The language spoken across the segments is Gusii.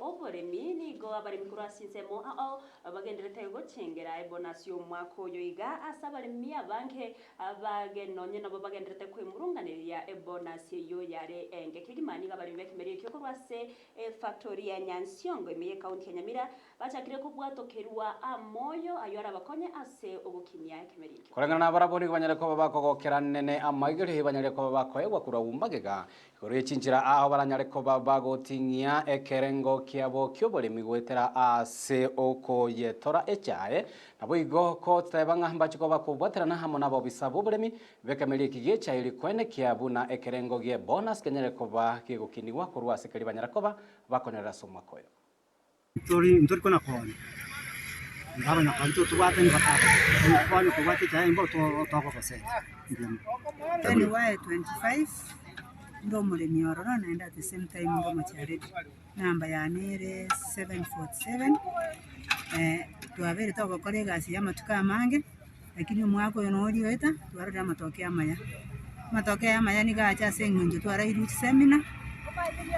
oboremi nigo abaremi korwa ase ensemo ao bagenderete gochengera ebonasi y'omwaka oyo iga ase abaremi abange abage nonye nabo bagenderete kwemurunganeria ebonasi eyio yare enge kegima. Nigo abaremi b'ekemerio ekio korwa ase efactori ya Nyansiongo ime y'ecounty ya Nyamira Bachakire kobwatokerwa amoyo ayio arabakonye ase ogokinia ekemerio ekio. Koreng'ana nabarabwo nigo banyare koba bakogokera nene amaigerio banyare koba bakoegwa korwa magega igoro ye chinchera ao baranyare koba bagoting'ia ekerengo kiabo ki'oboremi goetera ase okoyetora echae. Naboigo koteba ng'a mbache koba bakobwaterana amo nabobisa b'oboremi b'ekemerio eki gi'echae rikoenekia buna ekerengo gie bonus kenyare koba kegokinigwa korwa ase keria banyara koba bakonyorera ase omwaka oyo. Ntori ntori kona koonya, iga abanyakoni totobwate nigo tokoonya kobwate echae imbe tokogosete mbuya mono. NY 25 Inde omoremi ororo naende at the same time inde omocharedi. Enamba yane ere 747, twabeire togokora egasi ya amatuko amange, lakini omwaka oyo noria oeta, twarorire amatoke amaya. Amatoke aya amaya nigo acha ase eng'encho twarairwe chiseminar,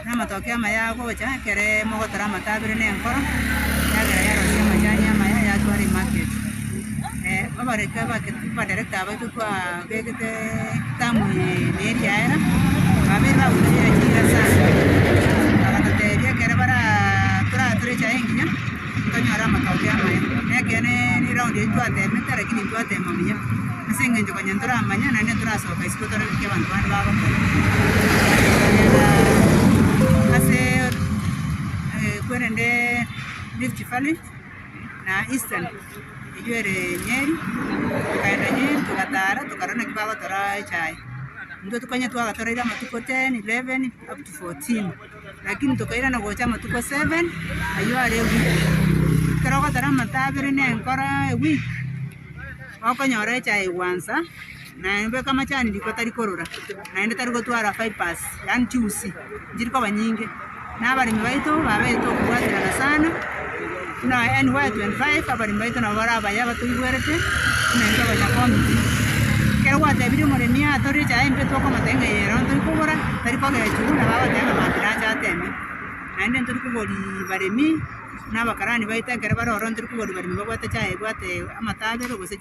na amatoke amaya agocha ekere mogotora amato abere na enkoro, yagera yarosia amachani amaya yatwara emarket. Abareke abake abadirector baito twabegete term eye na eriaera, babeire bagotoira chiira sana, bagatotebia ekere baraa toratore echae engiya. Tonyore amatoke amaya. Nekeene riround eri twatemete lakini ntwatema buya, ase eng'encho konya ntoramanya naende ntorasoka isiko tore naki abanto bande bagokora. Tokagenda ase kwerende Rift Valley na Eastern eywo ere Nyeri, tokagenda Nyeri togatara tokarora naki bagotora echae. Intwe tokonya twagatoreire amatuko 10, 11 up to 14. Lakini tokairana gocha amatuko seven, ayio are eweek. Ekero ogotara amato abere na enkoro eweek, okonyora echae egwansa, naende beka amachani riko tari korora, naende tari gotwara fibres, yaani chiusi, nchiri koba nyinge. Na abaremi baito babeete okobwaterana sana, buna NY 25 abaremi baito nabo bare abaya batoigwerete, buna intwe abanyakomiti. Ekero gwatebirie omoremi atore echae intwe tokomotebia ng'a eye ero ntori kogora, tari kogechigwa nabo agoteba ng'a mambia nache ateme. Naende ntori kogori baremi, na abakarani baito ekero bare ororo ntori kogori baremi babwate echae ebwate amato abere gose.